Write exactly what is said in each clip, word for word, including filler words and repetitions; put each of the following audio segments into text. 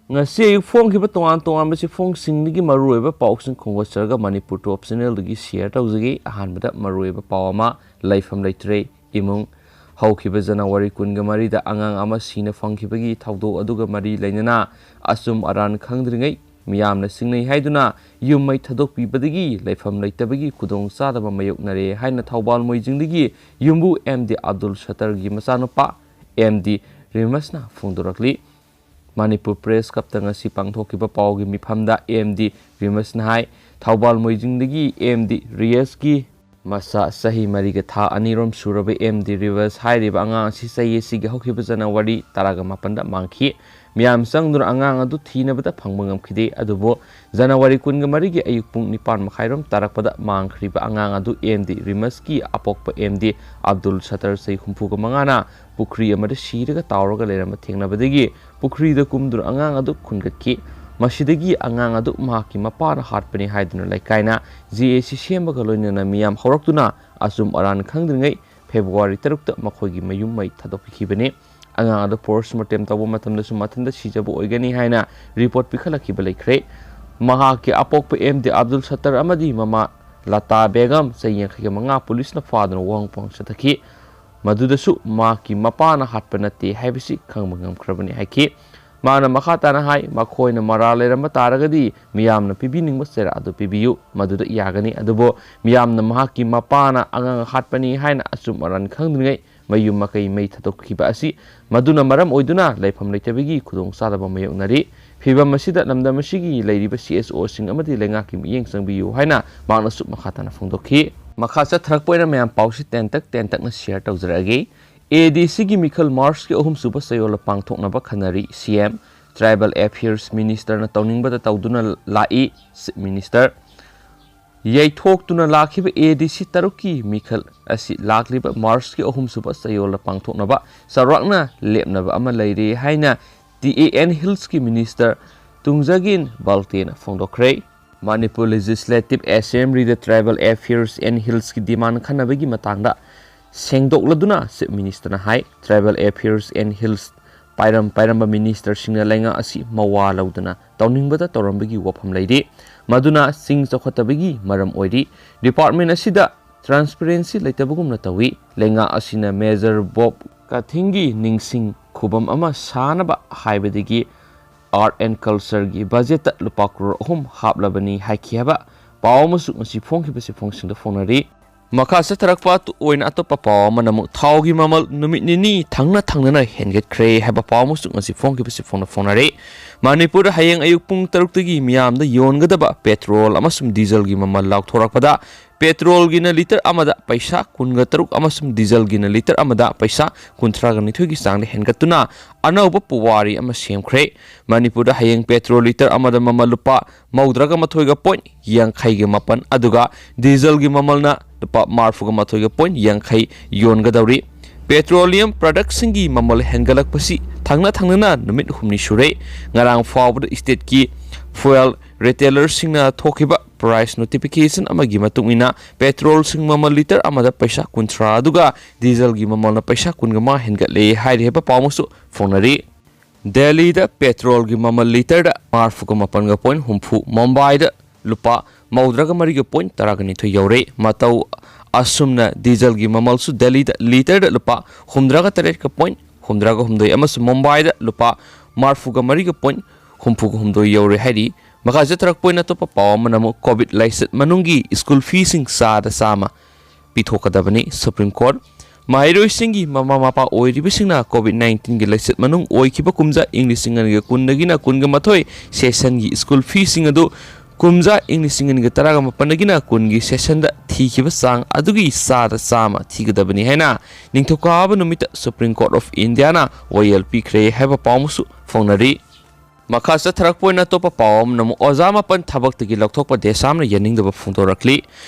ꯉꯁꯤ ꯑꯌꯨꯛ ꯐꯣꯡꯈꯤꯕ ꯇꯣꯉꯥꯟ ꯇꯣꯉꯥꯟꯕ ꯆꯦꯐꯣꯡꯁꯤꯡꯗꯒꯤ ꯃꯔꯨꯑꯣꯏꯕ ꯄꯥꯎꯁꯤꯡ ꯈꯣꯝꯒꯠꯆꯔꯒ ꯃꯅꯤꯄꯨꯔ ꯇꯣꯞ ꯆꯦꯅꯦꯜꯗꯒꯤ ꯁꯤꯌꯔ ꯇꯧꯖꯒꯦ꯫ ꯑꯍꯥꯟꯕꯗ ꯃꯔꯨꯑꯣꯏꯕ ꯄꯥꯎ ꯑꯃ, ꯂꯩꯐꯝ ꯂꯩꯇ꯭ꯔꯦ ꯏꯃꯨꯡ꯫ ꯍꯧꯈꯤꯕ ꯖꯅꯋꯥꯔꯤ ꯀꯨꯟꯒ ꯃꯔꯤꯗ ꯑꯉꯥꯡ ꯑꯃ ꯁꯤꯅ ꯐꯪꯈꯤꯕꯒꯤ ꯊꯧꯗꯣꯛ ꯑꯗꯨꯒ ꯃꯔꯤ ꯂꯩꯅꯅ ꯑꯆꯨꯝ ꯑꯔꯥꯟ ꯈꯪꯗ꯭ꯔꯤꯉꯩ ꯃꯤꯌꯥꯝꯅ ꯆꯤꯡꯅꯩ ꯍꯥꯏꯗꯨꯅ ꯌꯨꯝ ꯃꯩ ꯊꯥꯗꯣꯛꯄꯤꯕꯗꯒꯤ ꯂꯩꯐꯝ ꯂꯩꯇꯕꯒꯤ ꯈꯨꯗꯣꯡꯆꯥꯗꯕ ꯃꯥꯌꯣꯛꯅꯔꯦ ꯍꯥꯏꯅ ꯊꯧꯕꯥꯜ ꯃꯣꯏꯖꯤꯡꯗꯒꯤ ꯌꯨꯝꯕꯨ ꯑꯦꯝ ꯗꯤ ꯑꯕꯗꯨꯜ ꯁꯠꯇꯔꯒꯤ ꯃꯆꯥꯅꯨꯄꯥ ꯑꯦꯝ ꯗꯤ ꯔꯤꯃꯁꯅ ꯐꯣꯡꯗꯣꯔꯛꯂꯤ꯫ ꯃꯅꯤꯄꯨꯔ ꯄ꯭ꯔꯦꯁ ꯀ꯭ꯂꯕꯇ ꯉꯁꯤ ꯄꯥꯡꯊꯣꯛꯈꯤꯕ ꯄꯥꯎꯒꯤ ꯃꯤꯐꯝꯗ ꯑꯦꯝ ꯗꯤ ꯔꯤꯃꯁꯅ ꯍꯥꯏ, ꯊꯧꯕꯥꯜ ꯃꯣꯏꯖꯤꯡꯗꯒꯤ ꯑꯦꯝ ꯗꯤ ꯔꯤꯌꯁꯀꯤ ꯃꯆꯥ ꯆꯍꯤ ꯃꯔꯤꯒ ꯊꯥ ꯑꯅꯤꯔꯣꯝ ꯁꯨꯔꯕ ꯑꯦꯝ ꯗꯤ ꯔꯤꯌꯁ ꯍꯥꯏꯔꯤꯕ ꯑꯉꯥꯡ ꯑꯁꯤ ꯆꯍꯤ ꯑꯁꯤꯒꯤ ꯍꯧꯈꯤꯕ ꯖꯅꯋꯥꯔꯤ ꯇꯔꯥꯒ ꯃꯥꯄꯟꯗ ꯃꯥꯡꯈꯤ꯫ ꯃꯤꯌꯥꯝ ꯆꯪꯗꯨꯅ ꯑꯉꯥꯡ ꯑꯗꯨ ꯊꯤꯅꯕꯗ ꯐꯪꯕ ꯉꯝꯈꯤꯗꯦ꯫ ꯑꯗꯨꯕꯨ ꯖꯅꯋꯥꯔꯤ ꯀꯨꯟꯒ ꯃꯔꯤꯒꯤ ꯑꯌꯨꯛ ꯄꯨꯡ ꯅꯤꯄꯥꯟ ꯃꯈꯥꯏꯔꯣꯝ ꯇꯥꯔꯛꯄꯗ ꯃꯥꯡꯈ꯭ꯔꯤꯕ ꯑꯉꯥꯡ ꯑꯗꯨ ꯑꯦꯝ ꯗꯤ ꯔꯤꯃꯁꯀꯤ ꯑꯄꯣꯛꯄ ꯑꯦꯝ ꯗꯤ ꯑꯕꯗꯨꯜ ꯁꯠꯇꯔ ꯆꯍꯤ ꯍꯨꯝꯐꯨꯒ ꯃꯉꯥꯅ ꯄꯨꯈ꯭ꯔꯤ ꯑꯃꯗ ꯁꯤꯔꯒ ꯇꯥꯎꯔꯒ ꯂꯩꯔꯝꯕ ꯊꯦꯡꯅꯕꯗꯒꯤ ꯄꯨꯈ꯭ꯔꯤꯗ ꯀꯨꯝꯗꯨꯅ ꯑꯉꯥꯡ ꯑꯗꯨ ꯈꯨꯟꯒꯠꯈꯤ꯫ ꯃꯁꯤꯗꯒꯤ ꯑꯉꯥꯡ ꯑꯗꯨ ꯃꯍꯥꯛꯀꯤ ꯃꯄꯥꯅ ꯍꯥꯠꯄꯅꯤ ꯍꯥꯏꯗꯨꯅ ꯂꯩꯀꯥꯏꯅ ꯖꯦ ꯑꯦ ꯁꯤ ꯁꯦꯝꯕꯒ ꯂꯣꯏꯅꯅ ꯃꯤꯌꯥꯝ ꯍꯧꯔꯛꯇꯨꯅ ꯑꯆꯨꯝ ꯑꯔꯥꯟ ꯈꯪꯗ꯭ꯔꯤꯉꯩ ꯐꯦꯕ꯭ꯔꯨꯋꯥꯔꯤ ꯇꯔꯨꯛꯇ ꯃꯈꯣꯏꯒꯤ ꯃꯌꯨꯝ ꯃꯩ ꯊꯥꯗꯣꯛꯄꯤꯈꯤꯕꯅꯤ꯫ ꯑꯉꯥꯡ ꯑꯗꯨ ꯄꯣꯁꯃꯣꯔꯇꯦꯝ ꯇꯧꯕ ꯃꯇꯝꯗꯁꯨ ꯃꯊꯟꯇ ꯁꯤꯖꯕ ꯑꯣꯏꯒꯅꯤ ꯍꯥꯏꯅ ꯔꯤꯄꯣꯔꯠ ꯄꯤꯈꯠꯂꯛꯈꯤꯕ ꯂꯩꯈ꯭ꯔꯦ꯫ ꯃꯍꯥꯛꯀꯤ ꯑꯄꯣꯛꯄ ꯑꯦꯝ ꯗꯤ ꯑꯕꯗꯨꯜ ꯁꯠꯇꯔ ꯑꯃꯗꯤ ꯃꯃꯥ ꯂꯇꯥ ꯕꯦꯒꯝ ꯆꯍꯤ ꯌꯥꯡꯈꯩꯒ ꯃꯉꯥ ꯄꯨꯂꯤꯁꯅ ꯐꯥꯗꯨꯅ ꯋꯥꯍꯪ ꯄꯥꯎꯍꯪ ꯆꯠꯊꯈꯤ꯫ ꯃꯗꯨꯗꯁꯨ ꯃꯍꯥꯛꯀꯤ ꯃꯄꯥꯅ ꯍꯥꯠꯄ ꯅꯠꯇꯦ ꯍꯥꯏꯕꯁꯤ ꯈꯪꯕ ꯉꯝꯈ꯭ꯔꯕꯅꯤ ꯍꯥꯏꯈꯤ꯫ ꯃꯥꯅ ꯃꯈꯥ ꯇꯥꯅ ꯍꯥꯏ, ꯃꯈꯣꯏꯅ ꯃꯔꯥꯜ ꯂꯩꯔꯝꯕ ꯇꯥꯔꯒꯗꯤ ꯃꯤꯌꯥꯝꯅ ꯄꯤꯕꯤꯅꯤꯡꯕ ꯆꯩꯔꯥꯛ ꯑꯗꯨ ꯄꯤꯕꯤꯌꯨ, ꯃꯗꯨꯗ ꯌꯥꯒꯅꯤ꯫ ꯑꯗꯨꯕꯨ ꯃꯤꯌꯥꯝꯅ ꯃꯍꯥꯛꯀꯤ ꯃꯄꯥꯅ ꯑꯉꯥꯡ ꯍꯥꯠꯄꯅꯤ ꯍꯥꯏꯅ ꯑꯆꯨꯝ ꯑꯔꯥꯟ ꯈꯪꯗ꯭ꯔꯤꯉꯩ ꯃꯌꯨꯝ ꯃꯀꯩ ꯃꯩ ꯊꯥꯗꯣꯛꯈꯤꯕ ꯑꯁꯤ, ꯃꯗꯨꯅ ꯃꯔꯝ ꯑꯣꯏꯗꯨꯅ ꯂꯩꯐꯝ ꯂꯩꯇꯕꯒꯤ ꯈꯨꯗꯣꯡꯆꯥꯗꯕ ꯃꯥꯌꯣꯛꯅꯔꯤ꯫ ꯐꯤꯚꯝ ꯑꯁꯤꯗ ꯂꯝꯗꯝ ꯑꯁꯤꯒꯤ ꯂꯩꯔꯤꯕ ꯁꯤ ꯑꯦꯁ ꯑꯣꯁꯤꯡ ꯑꯃꯗꯤ ꯂꯩꯉꯥꯛꯀꯤ ꯃꯤꯠꯌꯦꯡ ꯆꯪꯕꯤꯌꯨ ꯍꯥꯏꯅ ꯃꯍꯥꯛꯅꯁꯨ ꯃꯈꯥ ꯇꯥꯅ ꯐꯣꯡꯗꯣꯛꯈꯤ꯫ ꯃꯈꯥ ꯆꯠꯊꯔꯛꯄ ꯑꯣꯏꯅ ꯃꯌꯥꯝ ꯄꯥꯎꯁꯤ ꯇꯦꯟꯇꯛ ꯇꯦꯟꯇꯛꯅ ꯁꯤꯌꯔ ꯇꯧꯖꯔꯛꯑꯒꯦ꯫ ꯑꯦ ꯗꯤ ꯁꯤꯒꯤ ꯃꯤꯈꯜ ꯃꯥꯔꯆꯀꯤ ꯑꯍꯨꯝꯁꯨꯕ ꯆꯌꯣꯜꯗ ꯄꯥꯡꯊꯣꯛꯅꯕ ꯈꯟꯅꯔꯤ꯫ ꯁꯤ ꯑꯦꯝ, ꯇ꯭ꯔꯥꯏꯕꯦꯜ ꯑꯦꯐꯤꯌꯔꯁ ꯃꯤꯅꯤꯁꯇꯔꯅ ꯇꯧꯅꯤꯡꯕꯗ ꯇꯧꯗꯨꯅ ꯂꯥꯛꯏ꯫ ꯆꯤꯐ ꯃꯤꯅꯤꯁꯇꯔ ꯌꯩꯊꯣꯛꯇꯨꯅ ꯂꯥꯛꯈꯤꯕ ꯑꯦ ꯗꯤ ꯁꯤ ꯇꯔꯨꯛꯀꯤ ꯃꯤꯈꯜ ꯑꯁꯤ ꯂꯥꯛꯂꯤꯕ ꯃꯥꯔꯆꯀꯤ ꯑꯍꯨꯝꯁꯨꯕ ꯆꯌꯣꯜꯗ ꯄꯥꯡꯊꯣꯛꯅꯕ ꯆꯥꯎꯔꯥꯛꯅ ꯂꯦꯞꯅꯕ ꯑꯃ ꯂꯩꯔꯦ ꯍꯥꯏꯅ ꯇꯤ ꯑꯦ ꯑꯦꯟ ꯍꯤꯜꯁꯀꯤ ꯃꯤꯅꯤꯁꯇꯔ ꯇꯨꯡꯖꯥꯒꯤꯟ ꯕꯥꯜꯇꯦꯅ ꯐꯣꯡꯗꯣꯛꯈ꯭ꯔꯦ꯫ ꯃꯅꯤꯄꯨꯔ ꯂꯦꯖꯤꯁꯂꯦꯇꯤꯚ ꯑꯦꯁꯦꯝꯕ꯭ꯂꯤꯗ ꯇ꯭ꯔꯥꯏꯕꯦꯜ ꯑꯦꯐꯤꯌꯔꯁ ꯑꯦꯟ ꯍꯤꯜꯁꯀꯤ ꯗꯤꯃꯥꯟ ꯈꯟꯅꯕꯒꯤ ꯃꯇꯥꯡꯗ ꯁꯦꯡꯗꯣꯛꯂꯗꯨꯅ ꯆꯤꯐ ꯃꯤꯅꯤꯁꯇꯔꯅ ꯍꯥꯏ, ꯇ꯭ꯔꯥꯏꯕꯦꯜ ꯑꯦꯐꯤꯌꯔꯁ ꯑꯦꯟ ꯍꯤꯜꯁ ꯄꯥꯏꯔꯝ ꯄꯥꯏꯔꯝꯕ ꯃꯤꯅꯤꯁꯇꯔꯁꯤꯡꯅ ꯂꯩꯉꯥꯛ ꯑꯁꯤ ꯃꯋꯥ ꯂꯧꯗꯅ ꯇꯧꯅꯤꯡꯕꯗ ꯇꯧꯔꯝꯕꯒꯤ ꯋꯥꯐꯝ ꯂꯩꯔꯤ꯫ ꯃꯗꯨꯅ ꯆꯤꯡ ꯆꯥꯎꯈꯠꯇꯕꯒꯤ ꯃꯔꯝ ꯑꯣꯏꯔꯤ꯫ ꯗꯤꯄꯥꯔꯠꯃꯦꯟ ꯑꯁꯤꯗ ꯇ꯭ꯔꯥꯟꯁꯄꯦꯔꯦꯟꯁꯤ ꯂꯩꯇꯕꯒꯨꯝꯅ ꯇꯧꯏ꯫ ꯂꯩꯉꯥꯛ ꯑꯁꯤꯅ ꯃꯦꯖꯔ ꯕꯣꯕ ꯀꯥꯊꯤꯡꯒꯤ ꯅꯤꯡꯁꯤꯡ ꯈꯨꯕꯝ ꯑꯃ ꯁꯥꯅꯕ ꯍꯥꯏꯕꯗꯒꯤ ꯑꯥꯔꯠ ꯑꯦꯟ ꯀꯜꯆꯔꯒꯤ ꯕꯖꯦꯠꯇ ꯂꯨꯄꯥ ꯀ꯭ꯔꯣꯔ ꯑꯍꯨꯝ ꯍꯥꯞꯂꯕꯅꯤ ꯍꯥꯏꯈꯤ ꯍꯥꯏꯕ ꯄꯥꯎ ꯑꯃꯁꯨ ꯉꯁꯤ ꯐꯣꯡꯈꯤꯕꯁꯤ ꯐꯣꯡꯁꯤꯡꯗ ꯐꯣꯡꯅꯔꯤ꯫ ꯃꯈꯥ ꯆꯠꯊꯔꯛꯄ ꯑꯣꯏꯅ ꯑꯇꯣꯞꯄ ꯄꯥꯎ ꯑꯃꯅ ꯑꯃꯨꯛ ꯊꯥꯎꯒꯤ ꯃꯃꯜ ꯅꯨꯃꯤꯠ ꯅꯤꯅꯤ ꯊꯪꯅ ꯊꯪꯅꯅ ꯍꯦꯟꯒꯠꯈ꯭ꯔꯦ ꯍꯥꯏꯕ ꯄꯥꯎ ꯑꯃꯁꯨ ꯉꯁꯤ ꯐꯣꯡꯈꯤꯕꯁꯤ ꯐꯣꯡꯅ ꯐꯣꯡꯅꯔꯤ꯫ ꯃꯅꯤꯄꯨꯔꯗ ꯍꯌꯦꯡ ꯑꯌꯨꯛ ꯄꯨꯡ ꯇꯔꯨꯛꯇꯒꯤ ꯃꯤꯌꯥꯝꯗ ꯌꯣꯟꯒꯗꯕ ꯄꯦꯇ꯭ꯔꯣꯜ ꯑꯃꯁꯨꯡ ꯗꯤꯖꯜꯒꯤ ꯃꯃꯜ ꯂꯥꯎꯊꯣꯔꯛꯄꯗ ꯄꯦꯇ꯭ꯔꯣꯜꯒꯤꯅ ꯂꯤꯇꯔ ꯑꯃꯗ ꯄꯩꯁꯥ ꯀꯨꯟꯒ ꯇꯔꯨꯛ ꯑꯃꯁꯨꯡ ꯗꯤꯖꯜꯒꯤꯅ ꯂꯤꯇꯔ ꯑꯃꯗ ꯄꯩꯁꯥ ꯀꯨꯟꯊ꯭ꯔꯥꯒ ꯅꯤꯊꯣꯏꯒꯤ ꯆꯥꯡꯗ ꯍꯦꯟꯒꯠꯇꯨꯅ ꯑꯅꯧꯕ ꯄꯨꯋꯥꯔꯤ ꯑꯃ ꯁꯦꯝꯈ꯭ꯔꯦ꯫ ꯃꯅꯤꯄꯨꯔꯗ ꯍꯌꯦꯡ ꯄꯦꯇ꯭ꯔꯣꯜ ꯂꯤꯇꯔ ꯑꯃꯗ ꯃꯃꯜ ꯂꯨꯄꯥ ꯃꯧꯗ꯭ꯔꯥꯒ ꯃꯥꯊꯣꯏꯒ ꯄꯣꯏꯟ ꯌꯥꯡꯈꯩꯒ ꯃꯥꯄꯟ, ꯑꯗꯨꯒ ꯗꯤꯖꯜꯒꯤ ꯃꯃꯜꯅ ꯂꯨꯄꯥ ꯃꯔꯐꯨꯒ ꯃꯥꯊꯣꯏꯒ ꯄꯣꯏꯟ ꯌꯥꯡꯈꯩ ꯌꯣꯟꯒꯗꯧꯔꯤ꯫ ꯄꯦꯇ꯭ꯔꯣꯂꯤꯌꯝ ꯄ꯭ꯔꯗꯛꯁꯤꯡꯒꯤ ꯃꯃꯜ ꯍꯦꯟꯒꯠꯂꯛꯄꯁꯤ ꯊꯪꯅ ꯊꯪꯅꯅ ꯅꯨꯃꯤꯠ ꯍꯨꯝꯅꯤ ꯁꯨꯔꯦ꯫ ꯉꯔꯥꯡ ꯐꯥꯎꯕꯗ ꯁ꯭ꯇꯦꯠꯀꯤ ꯐ꯭ꯌꯨꯑꯦꯜ ꯔꯤꯇꯦꯂꯔꯁꯤꯡꯅ ꯊꯣꯛꯈꯤꯕ ꯄ꯭ꯔꯥꯏꯁ ꯅꯣꯇꯤꯐꯤꯀꯦꯁꯟ ꯑꯃꯒꯤ ꯃꯇꯨꯡ ꯏꯟꯅ ꯄꯦꯇ꯭ꯔꯣꯜꯁꯤꯡ ꯃꯃꯜ ꯂꯤꯇꯔ ꯑꯃꯗ ꯄꯩꯁꯥ ꯀꯨꯟꯊ꯭ꯔꯥ, ꯑꯗꯨꯒ ꯗꯤꯖꯜꯒꯤ ꯃꯃꯜꯅ ꯄꯩꯁꯥ ꯀꯨꯟꯒ ꯃꯉꯥ ꯍꯦꯟꯒꯠꯂꯦ ꯍꯥꯏꯔꯤ ꯍꯥꯏꯕ ꯄꯥꯎ ꯑꯃꯁꯨ ꯐꯣꯡꯅꯔꯤ꯫ ꯗꯦꯜꯂꯤꯗ ꯄꯦꯇ꯭ꯔꯣꯜꯒꯤ ꯃꯃꯜ ꯂꯤꯇꯔꯗ ꯃꯔꯐꯨꯒ ꯃꯥꯄꯟꯒ ꯄꯣꯏꯟ ꯍꯨꯝꯐꯨ, ꯃꯨꯝꯕꯥꯏꯗ ꯂꯨꯄꯥ ꯃꯧꯗ꯭ꯔꯥꯒ ꯃꯔꯤꯒ ꯄꯣꯏꯟ ꯇꯔꯥꯒ ꯅꯤꯊꯣꯏ ꯌꯧꯔꯦ꯫ ꯃꯇꯧ ꯑꯁꯨꯝꯅ ꯗꯤꯖꯜꯒꯤ ꯃꯃꯜꯁꯨ ꯗꯦꯜꯂꯤꯗ ꯂꯤꯇꯔꯗ ꯂꯨꯄꯥ ꯍꯨꯝꯗ꯭ꯔꯥꯒ ꯇꯔꯦꯠꯀ ꯄꯣꯏꯟ ꯍꯨꯝꯗ꯭ꯔꯥꯒ ꯍꯨꯝꯗꯣꯏ ꯑꯃꯁꯨꯡ ꯃꯨꯝꯕꯥꯏꯗ ꯂꯨꯄꯥ ꯃꯔꯐꯨꯒ ꯃꯔꯤꯒ ꯄꯣꯏꯟ ꯍꯨꯝꯐꯨꯒ ꯍꯨꯝꯗꯣꯏ ꯌꯧꯔꯦ ꯍꯥꯏꯔꯤ꯫ ꯃꯈꯥ ꯆꯠꯊꯔꯛꯄ ꯑꯣꯏꯅ ꯑꯇꯣꯞꯄ ꯄꯥꯎ ꯑꯃꯅ ꯑꯃꯨꯛ ꯀꯣꯚꯤꯗ ꯂꯥꯏꯆꯠ ꯃꯅꯨꯡꯒꯤ ꯁ꯭ꯀꯨꯜ ꯐꯤꯁꯤꯡ ꯆꯥꯗ ꯆꯥꯝꯃ ꯄꯤꯊꯣꯛꯀꯗꯕꯅꯤ꯫ ꯁꯨꯄ꯭ꯔꯤꯝ ꯀꯣꯔꯠ ꯃꯍꯩꯔꯣꯏꯁꯤꯡꯒꯤ ꯃꯃꯥ ꯃꯄꯥ ꯑꯣꯏꯔꯤꯕꯁꯤꯡꯅ ꯀꯣꯚꯤꯗ ꯅꯥꯏꯟꯇꯤꯟꯒꯤ ꯂꯥꯏꯆꯠ ꯃꯅꯨꯡ ꯑꯣꯏꯈꯤꯕ ꯀꯨꯝꯖꯥ ꯏꯪ ꯂꯤꯁꯤꯡ ꯑꯅꯤꯒ ꯀꯨꯟꯗꯒꯤꯅ ꯀꯨꯟꯒ ꯃꯥꯊꯣꯏ ꯁꯦꯁꯟꯒꯤ ꯁ꯭ꯀꯨꯜ ꯐꯤꯁꯤꯡ ꯑꯗꯨ ꯀꯨꯝꯖꯥ ꯏꯪ ꯂꯤꯁꯤꯡ ꯑꯅꯤꯒ ꯇꯔꯥꯒ ꯃꯥꯄꯟꯗꯒꯤꯅ ꯀꯨꯟꯒꯤ ꯁꯦꯁꯟꯗ ꯊꯤꯈꯤꯕ ꯆꯥꯡ ꯑꯗꯨꯒꯤ ꯆꯥꯗ ꯆꯥꯝꯃ ꯊꯤꯒꯗꯕꯅꯤ ꯍꯥꯏꯅ ꯅꯤꯡꯊꯧꯀꯥꯕ ꯅꯨꯃꯤꯠꯇ ꯁꯨꯄ꯭ꯔꯤꯝ ꯀꯣꯔꯠ ꯑꯣꯐ ꯏꯟꯗꯤꯌꯥꯅ ꯋꯥꯌꯦꯜ ꯄꯤꯈ꯭ꯔꯦ ꯍꯥꯏꯕ ꯄꯥꯎ ꯑꯃꯁꯨ ꯐꯣꯡꯅꯔꯤ꯫ ꯃꯈꯥ ꯆꯠꯊꯔꯛꯄ ꯑꯣꯏꯅ ꯑꯇꯣꯞꯄ ꯄꯥꯎ ꯑꯃꯅ ꯑꯃꯨꯛ ꯑꯣꯖꯥ ꯃꯥꯄꯟ ꯊꯕꯛꯇꯒꯤ ꯂꯧꯊꯣꯛꯄ ꯗꯦꯁꯥꯝꯅ ꯌꯥꯅꯤꯡꯗꯕ ꯐꯣꯡꯗꯣꯔꯛꯂꯤ꯫